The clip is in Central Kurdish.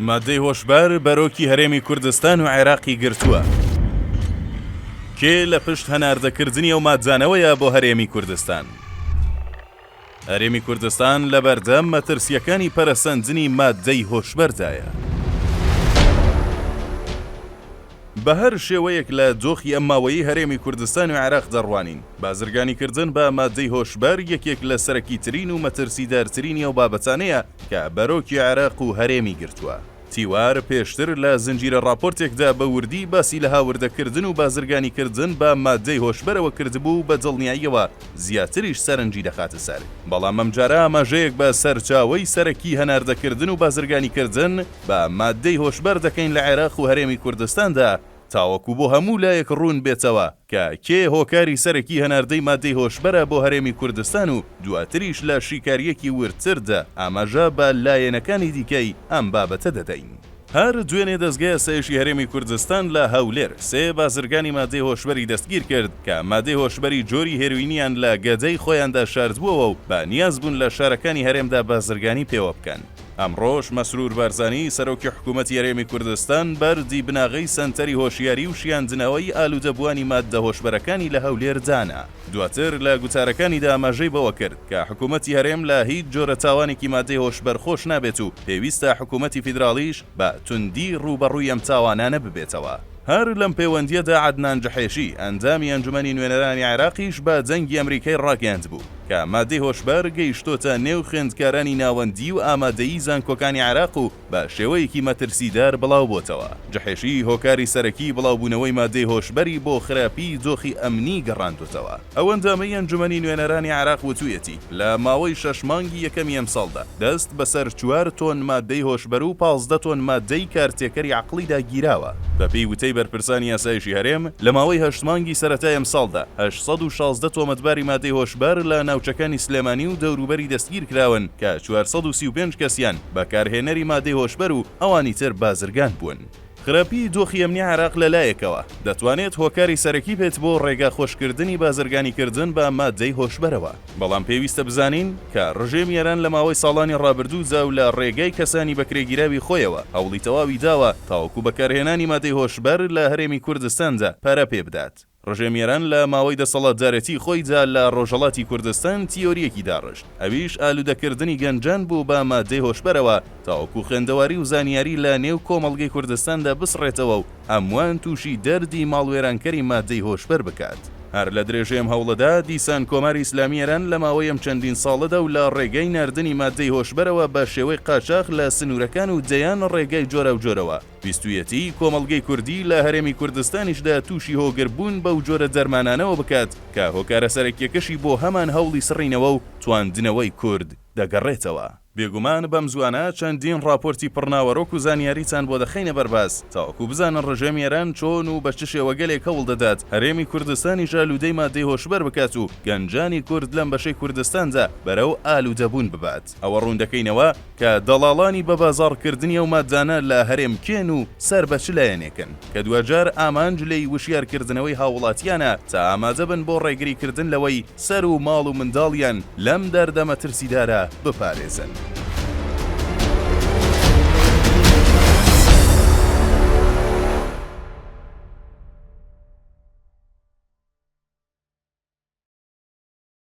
ماددەی هۆشبەر بەرۆکی هەرێمی کوردستان و عێراقی گرتووە. کێ لە پشت هەناردەکردنی ئەو ماددانەوەیە بۆ هەرێمی کوردستان؟ هەرێمی کوردستان لەبەردەم مەترسییەکانی پەرەسەندنی ماددەی هۆشبەردایە. بە هەر شێوەیەک لە دۆخی ئەم ماوەیەی هەرێمی کوردستان و عێراق دەڕوانین، بازرگانیکردن بە ماددەی هۆشبەر یەکێک لە سەرەکیترین و مەترسیدارترینی ئەو بابەتانەیە کە بەرۆکی عێراق و هەرێمی گرتووە. تیوار پێشتر لە زنجیرە ڕاپۆرتێکدا بە وردی باسی لە هاوردەکردن و بازرگانیکردن بە ماددەی هۆشبەرەوە کردبوو و بە دڵنیاییەوە زیاتریش سەرنجی دەخاتە سەر، بەڵام ئەمجارە ئاماژەیەک بە سەرچاوەی سەرەکی هەناردەکردن و بازرگانیکردن بە ماددەی هۆشبەر دەکەین لە عێراق و هەرێمی کوردستاندا تاوەکو بۆ هەموو لایەک ڕوون بێتەوە کە کێ هۆکاری سەرەکی هەناردەی ماددەی هۆشبەرە بۆ هەرێمی کوردستان و دواتریش لە شیکارییەکی وردتردا ئاماژە بە لایەنەکانی دیکەی ئەم بابەتە دەدەین. هەر دوێنێ دەزگای ئاسایشی هەرێمی کوردستان لە هەولێر سێ بازرگانی ماددەی هۆشبەری دەستگیرکرد کە ماددەی هۆشبەری جۆری هێروینیان لە گەدەی خۆیاندا شاردبووەوە و بە نیاز بوون لە شارەکانی هەرێمدا بازرگانی پێوە بکەن. ئەمڕۆش مەسرور بارزانی، سەرۆکی حکوومەتی هەرێمی کوردستان، بەردی بناغەی سەنتەری هۆشیاری و شیاندنەوەی ئالوودەبووانی ماددە هۆشبەرەکانی لە هەولێر دانا. دواتر لە گوتارەکانیدا ئاماژەی بەوە کرد، کە حکوومەتی هەرێم لە هیچ جۆرە تاوانێکی ماددەی هۆشبەر خۆش نابێت و پێویستە حکوومەتی فیدراڵیش بە توندی ڕووبەڕووی ئەم تاوانانە ببێتەوە. هەر لەم پێوەندییەدا عەدنان جحێشی، ئەندامی ئەنجومەنی نوێنەرانی عێراقیش بە دەنگی ئەمریکای ڕاگەیاندبوو، کە مادەی هۆشبەر گەیشتۆتە نێو خوێندکارانی ناوەندی و ئامادەیی زانکۆکانی عێراق و بە شێوەیەکی مەترسیدار بڵاوبۆتەوە. جحێشی هۆکاری سەرەکی بڵاوبوونەوەی مادەی هۆشبەری بۆ خراپی دۆخی ئەمنی گەڕاندۆتەوە. ئەو ئەندامەی ئەنجومەنی نوێنەرانی عێراق وتویەتی، لە ماوەی شەش مانگی یەکەمی ئەمساڵدا دەست بەسەر چوار تۆن مادەی هۆشبەر و 15 تۆن مادەی کارتێکەری عەقڵیدا گیراوە. بەپێی وتەی بەرپرسانی ئاسایشی هەرێم، لە ماوەی هەشت مانگی سەرەتای ئەمساڵدا 816 تۆمەتباری مادەی هۆشبەر لە ناوچەکانی سلێمانی و دەوروبەری دەستگیرکراون کە 435 کەسیان بەکارهێنەری مادەی هۆشبەر و ئەوانی تر بازرگان بوون. خراپی دۆخی ئەمنی عێراق لە لایەکەوە، دەتوانێت هۆکاری سەرەکی بێت بۆ ڕێگا خۆشکردنی بازرگانیکردن بە ماددەی هۆشبەرەوە، بەڵام پێویستە بزانین کە ڕژێمی ئێران لە ماوەی ساڵانی ڕابردوودا و لە ڕێگای کەسانی بەکرێگیراوی خۆیەوە هەوڵی تەواوی داوە تاوەکو بەکارهێنانی مادەی هۆشبەر لە هەرێمی کوردستاندا پەرە پێبدات. ڕژێمی ئێران لە ماوەی دەسەڵاتدارێتی خۆیدا لە ڕۆژهەڵاتی کوردستان تیۆرییەکی داڕشت، ئەویش ئالوودەکردنی گەنجان بوو بە ماددەی هۆشبەرەوە تاوەکو خوێندەواری و زانیاری لە نێو کۆمەڵگەی کوردستاندا بسڕێتەوە و هەمووان تووشی دەردی ماڵوێرانکەری ماددەی هۆشبەر بکات. هەر لە درێژەی ئەم هەوڵەدا دیسان کۆماری ئیسلامی ئێران لە ماوەی ئەم چەندین ساڵەدا و لە ڕێگای ناردنی ماددەی هۆشبەرەوە بە شێوەی قاچاخ لە سنوورەکان و دەیان ڕێگای جۆراوجۆرەوە ویستویەتی کۆمەڵگەی کوردی لە هەرێمی کوردستانیشدا تووشی هۆگر بوون بەو جۆرە دەرمانانەوە بکات کە هۆکارە سەرەکیەکەشی بۆ هەمان هەوڵی سڕینەوە و تواندنەوەی کورد دەگەڕێتەوە. بێگومان بەم زووانە چەندین ڕاپۆرتی پڕناوەرۆک و زانیاریتان بۆ دەخەینە بەر باس تاوەکو بزانن ڕژێمی ئێران چۆن و بە چ شێوەگەلێک هەوڵ دەدات هەرێمی کوردستانیش ئالوودەی مادەی هۆشبەر بکات و گەنجانی کورد لەم بەشەی کوردستاندا بەرەو ئالوودەبوون ببات. ئەوە ڕوون دەکەینەوە کە دەڵاڵانی بەبازاڕکردنی ئەو ماددانە لە هەرێم کێن و سەر بە چ لایەنێکن، کە دواجار ئامانج لێی وشیارکردنەوەی هاووڵاتیانە تا ئامادەبن بۆ ڕێگریکردن لەوەی سەر و ماڵ و منداڵیان لەم دەردە مەترسیدارە بپارێزن.